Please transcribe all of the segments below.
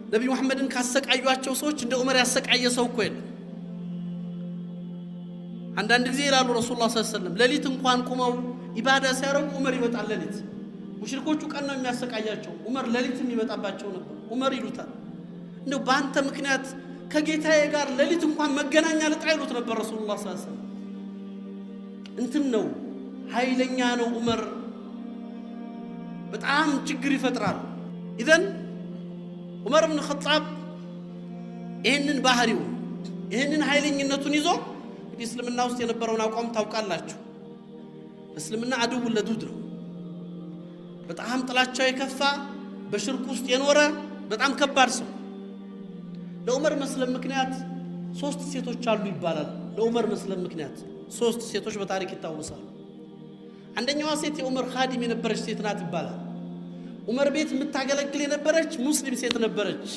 ነቢዩ መሐመድን ካሰቃዩአቸው ሰዎች እንደ ዑመር ያሰቃየ ሰው እኮ የለም። አንዳንድ ጊዜ ይላሉ ረሱሉላህ ሰለላሁ ዐለይሂ ወሰለም ሌሊት እንኳን ቁመው ኢባዳ ሲያደርጉ ዑመር ይመጣል። ሌሊት ሙሽሪኮቹ ቀን ነው የሚያሰቃያቸው፣ ዑመር ሌሊት የሚመጣባቸው ነበር። ዑመር ይሉታል፣ እንደው በአንተ ምክንያት ከጌታዬ ጋር ሌሊት እንኳን መገናኛ ልጣ ይሉት ነበር ረሱሉላህ ሰለላሁ ዐለይሂ ወሰለም። እንትን ነው፣ ኃይለኛ ነው ዑመር፣ በጣም ችግር ይፈጥራል። ኢዘን ዑመር ብን ኸጣብ ይህንን ባህሪውን ይህንን ኃይለኝነቱን ይዞ እንግዲህ እስልምና ውስጥ የነበረውን አቋም ታውቃላችሁ። እስልምና አድው ለዱድ ነው። በጣም ጥላቻው የከፋ፣ በሽርክ ውስጥ የኖረ በጣም ከባድ ሰው። ለዑመር መስለም ምክንያት ሶስት ሴቶች አሉ ይባላል። ለዑመር መስለም ምክንያት ሶስት ሴቶች በታሪክ ይታወሳሉ። አንደኛዋ ሴት የዑመር ኻዲም የነበረች ሴት ናት ይባላል። ዑመር ቤት የምታገለግል የነበረች ሙስሊም ሴት ነበረች።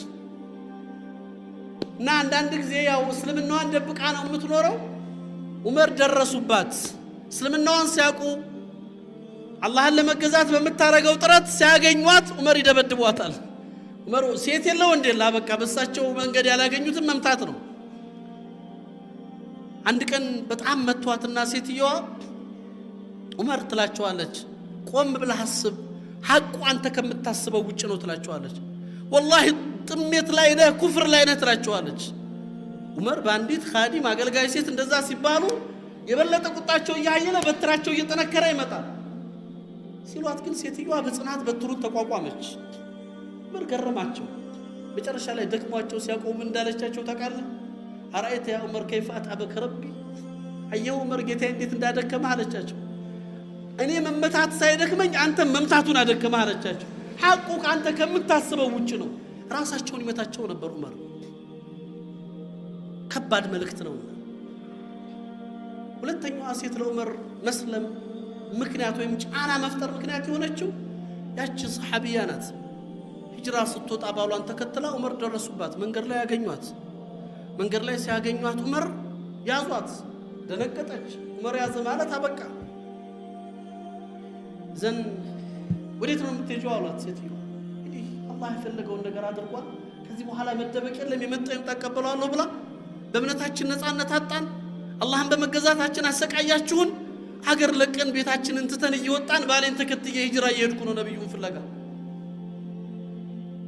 እና አንዳንድ ጊዜ ያው እስልምናዋን ደብቃ ነው የምትኖረው። ዑመር ደረሱባት። እስልምናዋን ሲያውቁ አላህን ለመገዛት በምታረገው ጥረት ሲያገኟት ዑመር ይደበድቧታል። ዑመር ሴት የለ ወንድ የለ፣ በቃ በሳቸው መንገድ ያላገኙትን መምታት ነው። አንድ ቀን በጣም መቷትና ሴትየዋ ዑመር ትላቸዋለች፣ ቆም ብለህ አስብ፣ ሐቁ አንተ ከምታስበው ውጭ ነው ትላቸዋለች። ወላሂ ጥሜት ላይ ነህ፣ ኩፍር ላይ ነህ ትላቸዋለች። ዑመር በአንዲት ኻዲም አገልጋይ ሴት እንደዛ ሲባሉ የበለጠ ቁጣቸው እያየለ በትራቸው እየጠነከረ ይመጣል። ሲሏት ግን ሴትዮዋ በጽናት በትሩን ተቋቋመች። ዑመር ገረማቸው። መጨረሻ ላይ ደክሟቸው ሲያቆሙ እንዳለቻቸው ታውቃለህ? أرأيت يا عمر كيف أتعبك ربي፣ አየሁ ዑመር ጌታዬ እንዴት እንዳደከመህ አለቻቸው። እኔ መመታት ሳይደክመኝ አንተ መምታቱን አደከመህ አለቻቸው። ሐቁ ከአንተ ከምታስበው ውጭ ነው። ራሳቸውን ይመታቸው ነበር ዑመር። ከባድ መልእክት ነው። ሁለተኛዋ ሴት ለዑመር መስለም ምክንያት ወይም ጫና መፍጠር ምክንያት የሆነችው ያቺ ሰሓቢያ ናት። ሂጅራ ስትወጣ ባሏን ተከትላ ዑመር ደረሱባት። መንገድ ላይ ያገኟት። መንገድ ላይ ሲያገኟት ዑመር ያዟት። ደነገጠች። ዑመር ያዘ ማለት አበቃ። ዘን ወዴት ነው የምትሄጂው አሏት ሴትዮ። እንግዲህ አላህ የፈለገውን ነገር አድርጓል። ከዚህ በኋላ መደበቅ የለም፣ የመጣው ይምጣ እቀበለዋለሁ ብላ በእምነታችን ነፃነት አጣን፣ አላህን በመገዛታችን አሰቃያችሁን፣ ሀገር ለቀን ቤታችንን ትተን እየወጣን ባሌን ተከትዬ ሂጅራ እየሄድኩ ነው ነቢዩን ፍለጋ።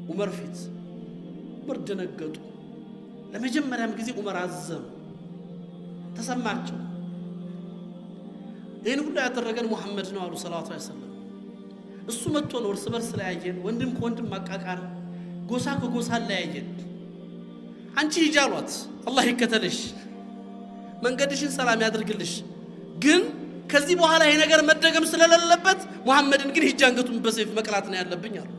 ዑመር ፊት ዑመር ደነገጡ። ለመጀመሪያም ጊዜ ዑመር አዘኑ፣ ተሰማቸው። ይህን ሁሉ ያደረገን ሙሐመድ ነው አሉ ሰለላሁ ዐለይሂ ወሰለም። እሱ መጥቶ ነው እርስ በርስ ለያየን፣ ወንድም ከወንድም ማቃቃር፣ ጎሳ ከጎሳ ለያየን። አንቺ ሂጂ አሏት፣ አላህ ይከተልሽ፣ መንገድሽን ሰላም ያድርግልሽ። ግን ከዚህ በኋላ ይሄ ነገር መደገም ስለሌለበት ሙሐመድን ግን ሂጂ አንገቱን በሰይፍ መቅላት ነው ያለብኝ አሉ።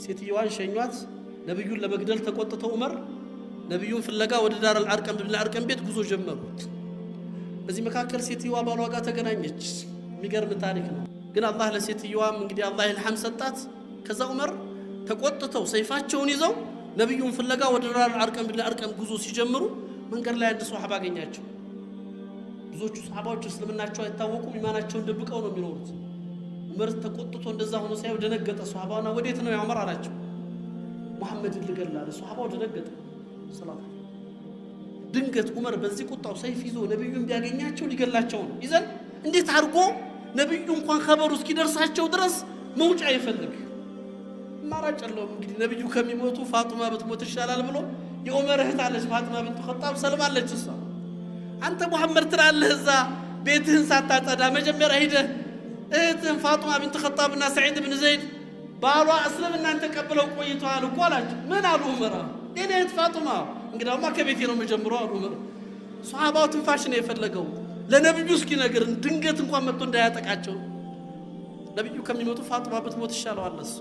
ሴትየዋን ሸኟት። ነቢዩን ለመግደል ተቆጥተው ዑመር ነቢዩን ፍለጋ ወደ ዳር አልአርቀም ብን አልአርቀም ቤት ጉዞ ጀመሩ። በዚህ መካከል ሴትየዋ ባሏ ጋር ተገናኘች። የሚገርም ታሪክ ነው። ግን አላህ ለሴትየዋም እንግዲህ አላህ ኢልሃም ሰጣት። ከዛ ዑመር ተቆጥተው ሰይፋቸውን ይዘው ነቢዩን ፍለጋ ወደ ዳር አልአርቀም ብን አልአርቀም ጉዞ ሲጀምሩ መንገድ ላይ አንድ ሶሐባ አገኛቸው። ብዙዎቹ ሶሐባዎች እስልምናቸው አይታወቁም፣ ኢማናቸውን ደብቀው ነው የሚኖሩት። ዑመር ተቆጥቶ እንደዛ ሆኖ ሲያዩ ደነገጠ። ሶሐባውና ወዴት ነው ያ ዑመር አላቸው። ሙሐመድን ልገል አለ። ሶሐባው ደነገጠ። ሰላም ድንገት ዑመር በዚህ ቁጣው ሰይፍ ይዞ ነቢዩን ቢያገኛቸው ሊገላቸው ነው። ይዘን እንዴት አድርጎ ነቢዩ እንኳን ኸበሩ እስኪደርሳቸው ድረስ መውጫ ይፈልግ፣ አማራጭ የለውም። እንግዲህ ነቢዩ ከሚሞቱ ፋጡማ ብትሞት ይሻላል ብሎ የዑመር እህት አለች ፋጡማ ብንት ኸጣብ ሰልማለች። እሷ አንተ ሙሐመድ ትላለህ እዛ ቤትህን ሳታጸዳ መጀመሪያ ሂደህ እህትህን ፋጡማ ብንት ኸጣብና ሰዒድ ብን ዘይድ ባሏ እስልምናን ተቀብለው ቆይተዋል እኮ አላቸው። ምን አሉ ዑመር? የኔ እህት ፋጡማ እንግዲያውማ ከቤቴ ነው የምጀምረው አሉ ዑመር። ሶሐባው ትንፋሽ ነው የፈለገው ለነቢዩ እስኪነግር ድንገት እንኳን መጥቶ እንዳያጠቃቸው። ነቢዩ ከሚሞቱ ፋጡማ ብትሞት ይሻለዋል እሱ።